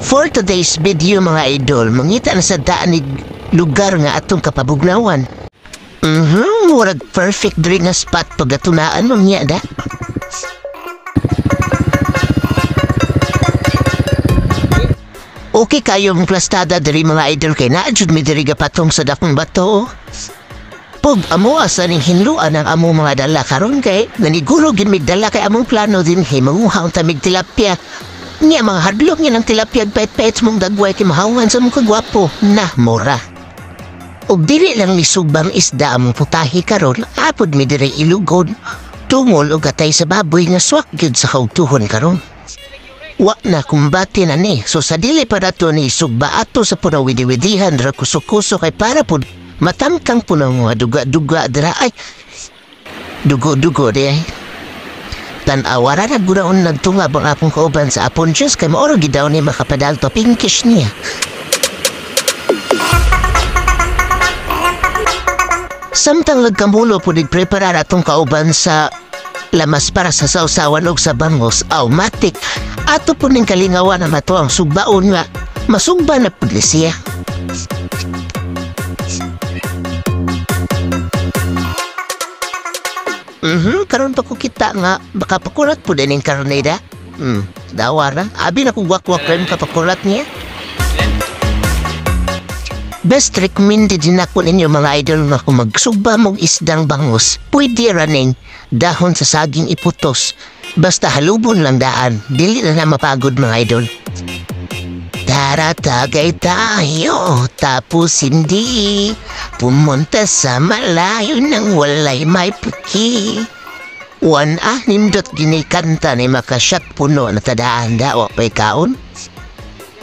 For today's video, mga idol, mangita na sa daan ni lugar nga atong kapabugnawan. Murag perfect diri nga spot pagatunaan mo niya da. Okay kayo mong plastada diri, mga idol, kay naa jud mi diri gapatong sa dakong bato. Pug amo asa ning hinluan ang amo mga dala karon kay naniguro gid mig dala kay among plano din hey manguha ta mig tilapia. Nya mga hadlok niya ng tilapia pet-pet mong dagway kay mahawan sa mong kagwapo na mura. Og dili lang ni sugbang isda among putahe karon, apod mi diri ilugon tungol og atay sa baboy nga swak gyud sa kaugtuhon karon. Wa na kumbate na ni, so sa dili pa nato ni sugba ato sa puno widi-widihan ra kuso-kuso kay para pud matamkang puno mga duga-duga dira ay dugo-dugo di ay. Tan-awara na gunaon nagtunga ang apong kauban sa apon Diyos kay maoro gid daw ni makapadalto pinkish niya. Samtang nagkamulo po nagpreparar atong kauban sa lamas para sa sausawan og sa bangos, automatic ato po ning kalingawan na mato ang sugbaon nga masugba na pud ni siya. Karon pa ko kita nga baka pakulat po din ang karneda. Dawa ra. Abi na kung wakwak rin kapakulat niya. Best recommended din ako ninyo, mga idol, nga kung magsugba mong isdang bangus, pwede raning dahon sa saging iputos. Basta halubon lang daan, dili na na mapagod, mga idol. Tara, tagay tayo, tapos hindi pumunta sa malayo nang walay may paki. Wan ah, nindot ginikanta ni makasyat puno na tadaan daw pa'y kaon.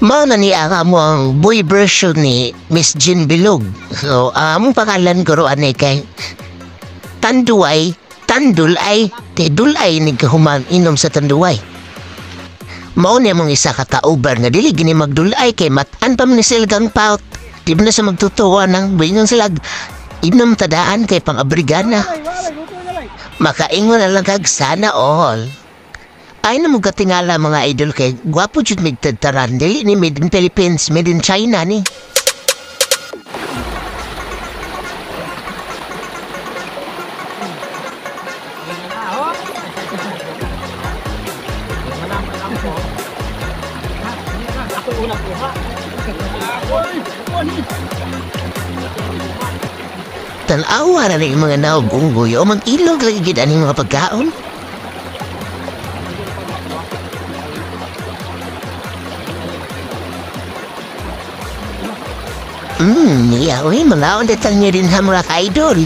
Mao na ni ang among boy version ni Miss Jean Bilog. So, ang among pangalan guro ani kay Tanduay, Tandulay, Tedulay ni kahuman inom sa Tanduay. Mao ni among isa ka kauban nga dili gini magdulay kay mat-an pa man ni silgang pout. Di ba na sa magtutuwa ng bingon sila inom tadaan kay pang-abrigana. Makaingon na lang kag sana all. Ay na mo katingala, mga idol, kay gwapo jud mig tadtaran, dili ni made in Philippines, made in China ni. Tan-awa na rin mga naog unggoy o mag-ilog lagi gid aning mga pagkaon. Niya, uy, mga ondetal niyo din ha, mga ka-idol.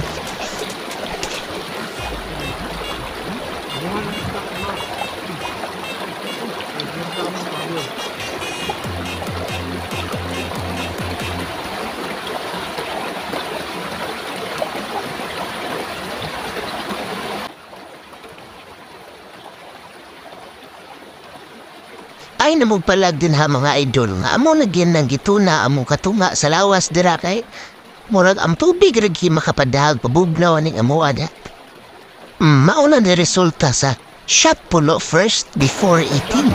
Ay namugpalag din ha, mga idol, nga amo na gin ng gituna among katunga sa lawas dira kay murag ang tubig ragi makapadahag pabugnaw aning amo ada. Mauna ni resulta sa shot pulo first before eating.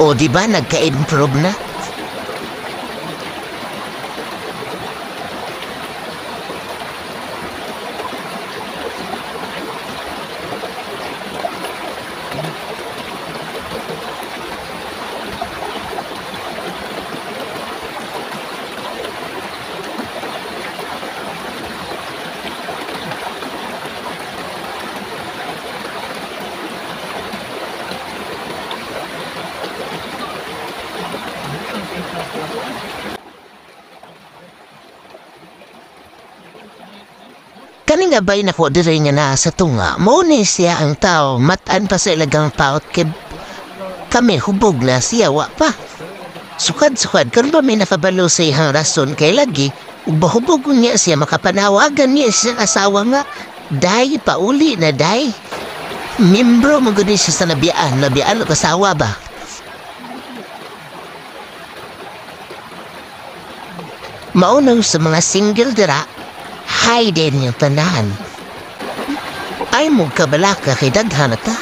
O di ba nagka-improve na? Kani nga bay nako diri nga naa sa tunga, mao ni siya ang tao mat-an pa sa ilagang paot kay kami hubog na siya wa pa. Sukad-sukad karon ba may nakabalo sa iyang rason kay lagi ug bahubog niya siya makapanawagan niya sa asawa nga day pauli na day. Membro mo gud siya sa nabiyaan, nabiyaan og asawa ba. Maunang sa mga single dira, hi din yung tanan. Ay mo kabalaka kay daghan ta.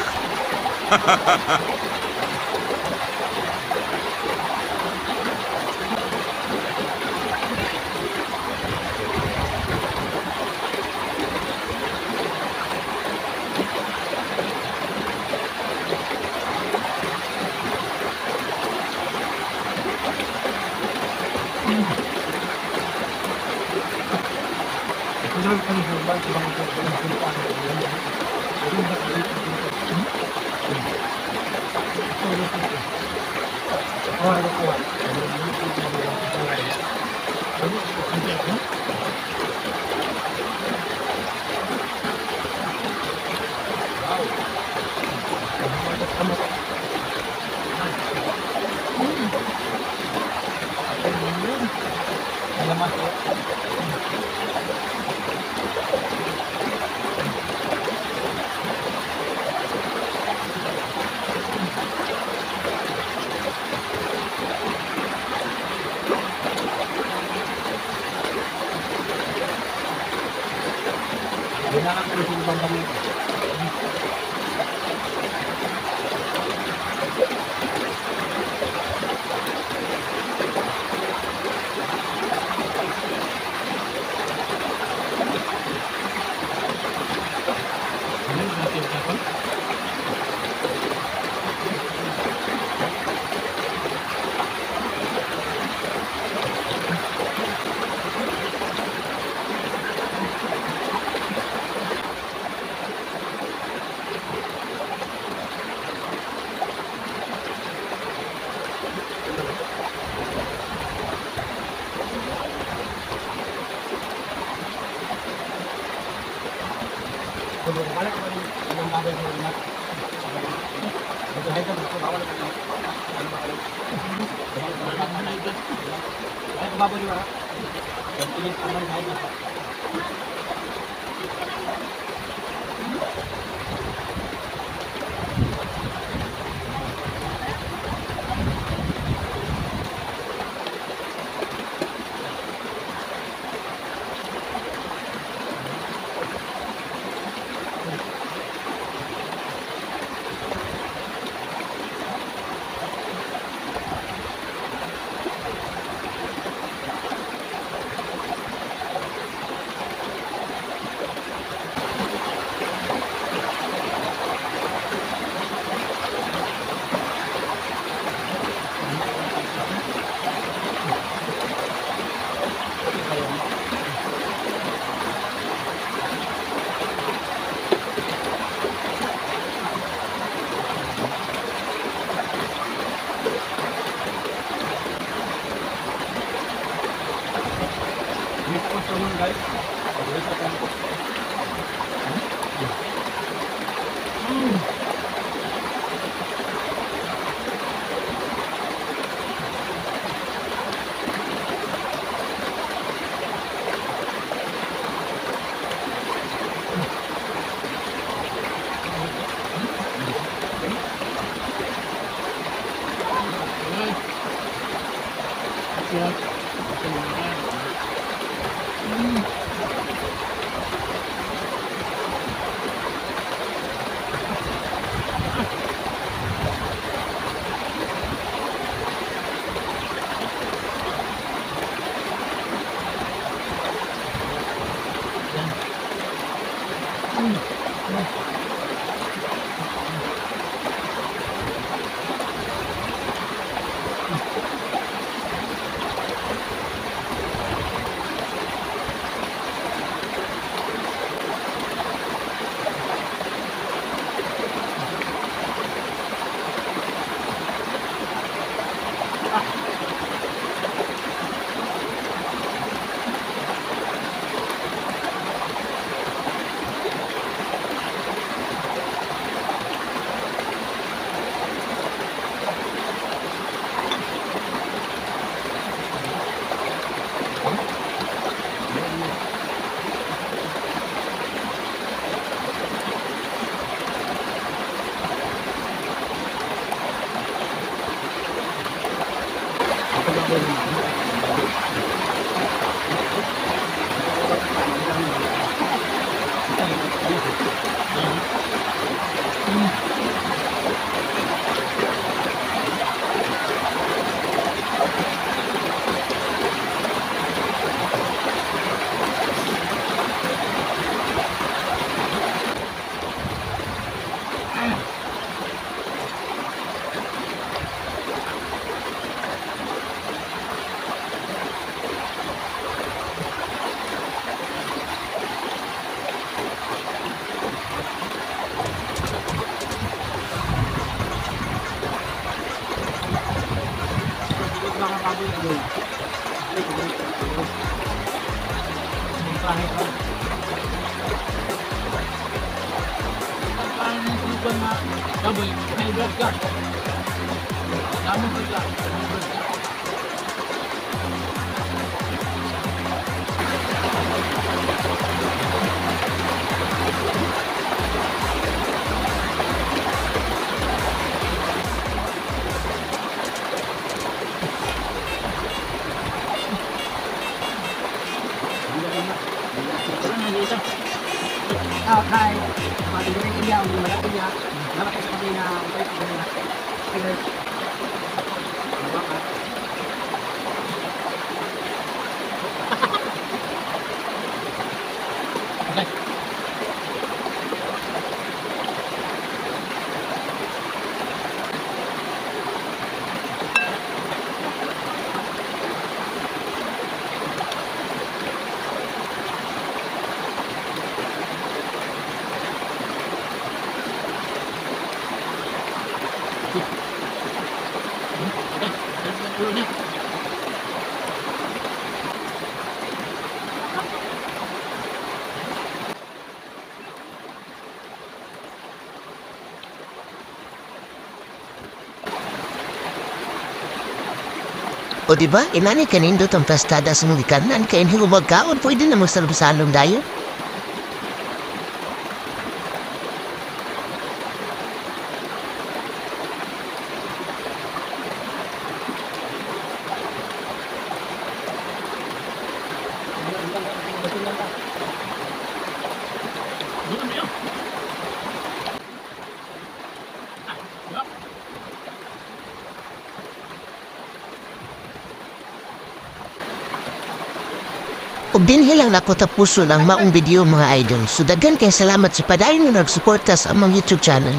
Baka baboy ano. Ay, pangit pa. Parang yung tulugan na baboy, may blood ka. Dami ko siya. May blood ka. Ah, hi. Matigil niya, ang malaki niya. Malaki sa kami na ay. Okay. Okay. Ulo niya. O di ba? Inani kanindot ang plastada sa mga gikanan kay hindi magkaon, pwede na magsalom-salom dayon. Gutom niyo. Ah, diba? Ug dinhi lang nako tapuson ang maong video, mga idol. So daghan kay salamat sa padayon nga nagsuporta sa among YouTube channel.